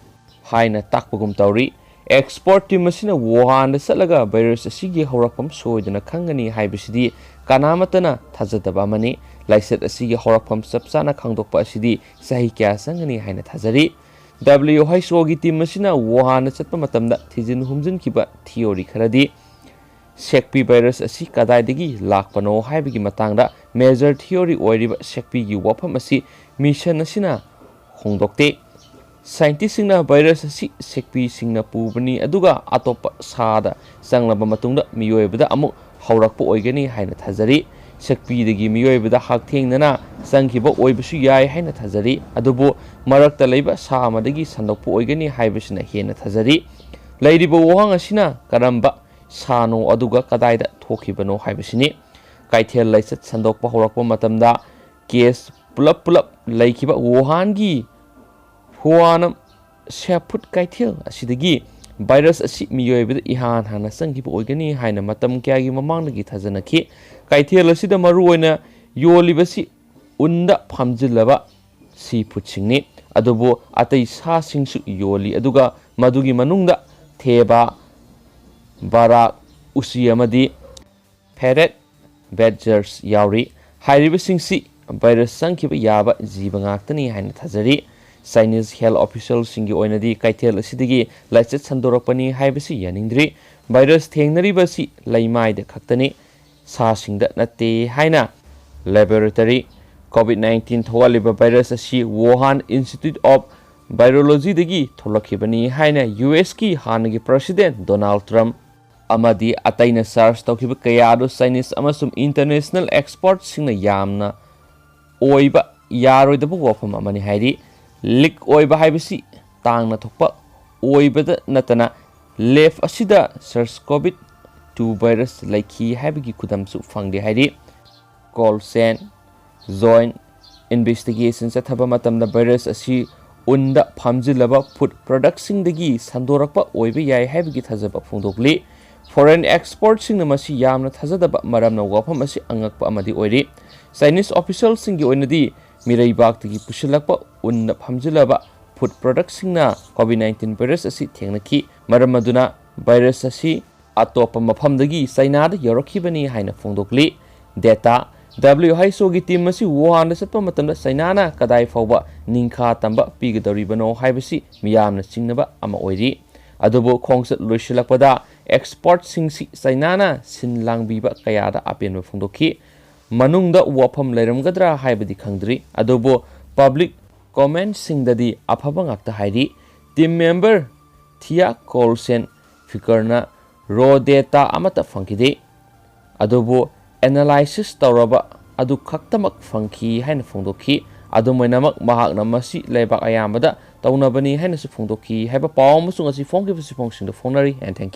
ꯍꯥꯏꯅ ꯇꯥꯛꯄꯒꯨꯝ ꯇꯧꯔꯤ꯫ ꯑꯦꯛꯁꯄꯔꯠ ꯇꯤꯝ ꯑꯁꯤꯅ ꯋꯨꯍꯥꯟꯗ ꯆꯠꯂꯒ ꯚꯥꯏꯔꯁ ꯑꯁꯤꯒꯤ ꯍꯧꯔꯛꯐꯝ ꯁꯣꯏꯗꯅ ꯈꯪꯒꯅꯤ ꯍꯥꯏꯕꯁꯤꯗꯤ ꯀꯅꯥꯃꯠꯇꯅ ꯊꯥꯖꯗꯕ ꯑꯃꯅꯤ꯫ ꯂꯥꯏꯆꯠ ꯑꯁꯤꯒꯤ ꯍꯧꯔꯛꯐꯝ ꯆꯞ ꯆꯥꯅ ꯈꯪꯗꯣꯛꯄ ꯑꯁꯤꯗꯤ ꯆꯍꯤ ꯀꯌꯥ ꯆꯪꯒꯅꯤ ꯍꯥꯏꯅ ꯊꯥꯖꯔꯤ꯫ ꯗꯕ꯭ꯂꯤꯌꯨ ꯑꯩꯆ ꯑꯣꯒꯤ ꯇꯤꯝ ꯑꯁꯤꯅ ꯋꯨꯍꯥꯟꯗ ꯆꯠꯄ ꯃꯇꯝꯗ ꯊꯤꯖꯤꯟ ꯍꯨꯝꯖꯤꯟꯈꯤꯕ ꯊꯤꯑꯣꯔꯤ ꯈꯔꯗꯤ ꯁꯦꯛꯄꯤ ꯚꯥꯏꯔꯁ ꯑꯁꯤ ꯀꯗꯥꯏꯗꯒꯤ ꯂꯥꯛꯄꯅꯣ ꯍꯥꯏꯕꯒꯤ ꯃꯇꯥꯡꯗ ꯃꯦꯖꯔ ꯊꯤꯑꯣꯔꯤ ꯑꯣꯏꯔꯤꯕ ꯁꯦꯛꯄꯤꯒꯤ ꯋꯥꯐꯝ ꯑꯁꯤ ꯃꯤꯁꯟ ꯑꯁꯤꯅ ꯍꯣꯡꯗꯣꯛꯇꯦ꯫ ꯁꯥꯏꯟꯇꯤꯁꯁꯤꯡꯅ ꯚꯥꯏꯔꯁ ꯑꯁꯤ ꯁꯦꯛꯄꯤꯁꯤꯡꯅ ꯄꯨꯕꯅꯤ, ꯑꯗꯨꯒ ꯑꯇꯣꯞꯄ ꯁꯥꯗ ꯆꯪꯂꯕ ꯃꯇꯨꯡꯗ ꯃꯤꯑꯣꯏꯕꯗ ꯑꯃꯨꯛ ꯍꯧꯔꯛꯄ ꯑꯣꯏꯒꯅꯤ ꯍꯥꯏꯅ ꯊꯥꯖꯔꯤ꯫ ꯁꯦꯛꯄꯤꯗꯒꯤ ꯃꯤꯑꯣꯏꯕꯗ ꯍꯛꯊꯦꯡꯅꯅ ꯆꯪꯈꯤꯕ ꯑꯣꯏꯕꯁꯨ ꯌꯥꯏ ꯍꯥꯏꯅ ꯊꯥꯖꯔꯤ, ꯑꯗꯨꯕꯨ ꯃꯔꯛꯇ ꯂꯩꯕ ꯁꯥ ꯑꯃꯗꯒꯤ ꯁꯟꯗꯣꯛꯄ ꯑꯣꯏꯒꯅꯤ ꯍꯥꯏꯕꯁꯤꯅ ꯍꯦꯟꯅ ꯊꯥꯖꯔꯤ꯫ ꯂꯩꯔꯤꯕ ꯋꯥꯍꯪ ꯑꯁꯤꯅ ꯀꯔꯝꯕ ꯁꯥꯅꯣ, ꯑꯗꯨꯒ ꯀꯗꯥꯏꯗ ꯊꯣꯛꯈꯤꯕꯅꯣ ꯍꯥꯏꯕꯁꯤꯅꯤ꯫ ꯀꯩꯊꯦꯜ ꯂꯩꯆꯠ ꯁꯟꯗꯣꯛꯄ ꯍꯧꯔꯛꯄ ꯃꯇꯝꯗ ꯀꯦꯁ ꯄꯨꯂꯞ ꯄꯨꯂꯞ ꯂꯩꯈꯤꯕ ꯋꯨꯍꯥꯟꯒꯤ ꯍꯨꯋꯥꯅꯝ ꯁꯦꯐꯨꯗ ꯀꯩꯊꯦꯜ ꯑꯁꯤꯗꯒꯤ ꯚꯥꯏꯔꯁ ꯑꯁꯤ ꯃꯤꯑꯣꯏꯕꯗ ꯏꯍꯥꯟ ꯍꯥꯟꯅ ꯆꯪꯈꯤꯕ ꯑꯣꯏꯒꯅꯤ ꯍꯥꯏꯅ ꯃꯇꯝ ꯀꯌꯥꯒꯤ ꯃꯃꯥꯡꯗꯒꯤ ꯊꯥꯖꯅꯈꯤ꯫ ꯀꯩꯊꯦꯜ ꯑꯁꯤꯗ ꯃꯔꯨꯑꯣꯏꯅ ꯌꯣꯜꯂꯤꯕꯁꯤ ꯎꯟꯗ ꯐꯝꯖꯤꯜꯂꯕ ꯁꯤ ꯐꯨꯗꯁꯤꯡꯅꯤ, ꯑꯗꯨꯕꯨ ꯑꯇꯩ ꯁꯥꯁꯤꯡꯁꯨ ꯌꯣꯜꯂꯤ, ꯑꯗꯨꯒ ꯃꯗꯨꯒꯤ ꯃꯅꯨꯡꯗ ꯊꯦꯕꯥ, ꯕꯔꯥꯛ, ꯎꯆꯤ ꯑꯃꯗꯤ ꯐꯦꯔꯦꯠ ꯕꯦꯗꯖꯔꯁ ꯌꯥꯎꯔꯤ꯫ ꯍꯥꯏꯔꯤꯕꯁꯤꯡꯁꯤ ꯚꯥꯏꯔꯁ ꯆꯪꯈꯤꯕ ꯌꯥꯕ ꯖꯤꯕ ꯉꯥꯛꯇꯅꯤ ꯍꯥꯏꯅ ꯊꯥꯖꯔꯤ꯫ ꯆꯥꯏꯅꯤꯁ ꯍꯦꯜꯊ ꯑꯣꯐꯤꯁꯤꯌꯦꯜꯁꯤꯡꯒꯤ ꯑꯣꯏꯅꯗꯤ ꯀꯩꯊꯦꯜ ꯑꯁꯤꯗꯒꯤ ꯂꯥꯏꯆꯠ ꯁꯟꯗꯣꯔꯛꯄꯅꯤ ꯍꯥꯏꯕꯁꯤ ꯌꯥꯅꯤꯡꯗ꯭ꯔꯤ꯫ ꯚꯥꯏꯔꯁ ꯊꯦꯡꯅꯔꯤꯕꯁꯤ ꯂꯩꯃꯥꯏꯗ ꯈꯛꯇꯅꯤ, ꯁꯥꯁꯤꯡꯗ ꯅꯠꯇꯦ ꯍꯥꯏꯅ ꯂꯦꯕꯣꯔꯦꯇꯔꯤ ꯀꯣꯚꯤꯗ ꯅꯥꯏꯟꯇꯤꯟ ꯊꯣꯛꯍꯜꯂꯤꯕ ꯚꯥꯏꯔꯁ ꯑꯁꯤ ꯋꯨꯍꯥꯟ ꯏꯟꯁꯇꯤꯇ꯭ꯌꯨꯠ ꯑꯣꯐ ꯚꯥꯏꯔꯣꯂꯣꯖꯤꯗꯒꯤ ꯊꯣꯛꯂꯛꯈꯤꯕꯅꯤ ꯍꯥꯏꯅ ꯌꯨ ꯑꯦꯁꯀꯤ ꯍꯥꯟꯅꯒꯤ ꯄ꯭ꯔꯁꯤꯗꯦꯟꯠ ꯗꯣꯅꯥꯜꯗ ꯇ꯭ꯔꯝꯞ ꯑꯃꯗꯤ ꯑꯇꯩꯅ ꯁꯔꯆ ꯇꯧꯈꯤꯕ ꯀꯌꯥ ꯑꯗꯨ ꯆꯥꯏꯅꯤꯁ ꯑꯃꯁꯨꯡ ꯏꯟꯇꯔꯅꯦꯁꯅꯦꯜ ꯑꯦꯛꯁꯄꯔꯠꯁꯤꯡꯅ ꯌꯥꯝꯅ ꯑꯣꯏꯕ ꯌꯥꯔꯣꯏꯗꯕ ꯋꯥꯐꯝ ꯑꯃꯅꯤ ꯍꯥꯏꯔꯤ꯫ ꯂꯤꯛ ꯑꯣꯏꯕ ꯍꯥꯏꯕꯁꯤ ꯇꯥꯡꯅ ꯊꯣꯛꯄ ꯑꯣꯏꯕꯗ ꯅꯠꯇꯅ ꯂꯦꯕ ꯑꯁꯤꯗ ꯁꯥꯔꯁ ꯀꯣꯚꯤꯗ ꯇꯨ ꯚꯥꯏꯔꯁ ꯂꯩꯈꯤ ꯍꯥꯏꯕꯒꯤ ꯈꯨꯗꯝꯁꯨ ꯐꯪꯗꯦ ꯍꯥꯏꯔꯤ꯫ ꯀꯣꯜꯗ ꯆꯦꯟ, ꯖꯣꯏꯟ, Investigation ꯆꯠꯊꯕ ꯃꯇꯝꯗ virus ꯑꯁꯤ ꯎꯟꯗ ꯐꯥꯝꯖꯤꯜꯂꯕ food productꯁꯤꯡꯗꯒꯤ ꯁꯟꯗꯣꯔꯛꯄ ꯑꯣꯏꯕ ꯌꯥꯏ ꯍꯥꯏꯕꯒꯤ ꯊꯥꯖꯕ ꯐꯣꯡꯗꯣꯛꯂꯤ꯫ Foreign expertꯁꯤꯡꯅ ꯃꯁꯤ ꯌꯥꯝꯅ ꯊꯥꯖꯗꯕ ꯃꯔꯝꯅ ꯋꯥꯐꯝ ꯑꯁꯤ ꯑꯉꯛꯄ ꯑꯃꯗꯤ ꯑꯣꯏꯔꯤ꯫ Chinese officialꯁꯤꯡꯒꯤ ꯑꯣꯏꯅꯗꯤ ꯃꯤꯔꯩꯕꯥꯛꯇꯒꯤ ꯄꯨꯁꯤꯜꯂꯛꯄ ꯎꯟꯗ ꯐꯝꯖꯤꯜꯂꯕ food productꯁꯤꯡꯅ COVID nineteen virus ꯑꯁꯤ ꯊꯦꯡꯅꯈꯤ꯫ ꯃꯔꯝ ꯑꯗꯨꯅ virus ꯑꯁꯤ ꯑꯇꯣꯞꯄ ꯃꯐꯝꯗꯒꯤ ꯆꯩꯅꯥꯗ ꯌꯧꯔꯛꯈꯤꯕꯅꯤ ꯍꯥꯏꯅ ꯐꯣꯡꯗꯣꯛꯂꯤ꯫ Data: WHOꯒꯤ team ꯑꯁꯤ ꯋꯨꯍꯥꯟꯗ ꯆꯠꯄ ꯃꯇꯝꯗ ꯆꯩꯅꯥꯅ ꯀꯗꯥꯏ ꯐꯥꯎꯕ ꯅꯤꯡꯈꯥ ꯇꯝꯕ ꯄꯤꯒꯗꯧꯔꯤꯕꯅꯣ ꯍꯥꯏꯕꯁꯤ ꯃꯤꯌꯥꯝꯅ ꯆꯤꯡꯅꯕ ꯑꯃ ꯑꯣꯏꯔꯤ꯫ ꯑꯗꯨꯕꯨ ꯈꯣꯡꯆꯠ ꯂꯣꯏꯁꯤꯜꯂꯛꯄꯗ expertꯁꯤꯡꯁꯤ ꯆꯩꯅꯥꯅ ꯁꯤꯟ ꯂꯥꯡꯕꯤꯕ ꯀꯌꯥꯗ ꯑꯄꯦꯟꯕ ꯐꯣꯡꯗꯣꯛꯈꯤ꯫ ꯃꯅꯨꯡꯗ ꯋꯥꯐꯝ ꯂꯩꯔꯝꯒꯗ꯭ꯔꯥ ꯍꯥꯏꯕꯗꯤ ꯈꯪꯗ꯭ꯔꯤ, ꯑꯗꯨꯕꯨ public commentꯁꯤꯡꯗꯗꯤ ꯑꯐꯕ ꯉꯥꯛꯇ ꯍꯥꯏꯔꯤ꯫ Team member Thea Colson Fickerꯅ raw data ꯑꯃꯠꯇ ꯐꯪꯈꯤꯗꯦ, ꯑꯗꯨꯕꯨ analysis ꯇꯧꯔꯕ ꯑꯗꯨ ꯈꯛꯇꯃꯛ ꯐꯪꯈꯤ ꯍꯥꯏꯅ ꯐꯣꯡꯗꯣꯛꯈꯤ꯫ ꯑꯗꯨꯝ ꯑꯣꯏꯅꯃꯛ, ꯃꯍꯥꯛꯅ ꯃꯁꯤ ꯂꯩꯕꯥꯛ ꯑꯌꯥꯝꯕꯗ ꯇꯧꯅꯕꯅꯤ ꯍꯥꯏꯅꯁꯨ ꯐꯣꯡꯗꯣꯛꯈꯤ ꯍꯥꯏꯕ ꯄꯥꯎ ꯑꯃꯁꯨ ꯉꯁꯤ ꯐꯣꯡꯈꯤꯕ ꯆꯦꯐꯣꯡꯁꯤꯡꯗ ꯐꯣꯡꯅꯔꯤ꯫ And thank you.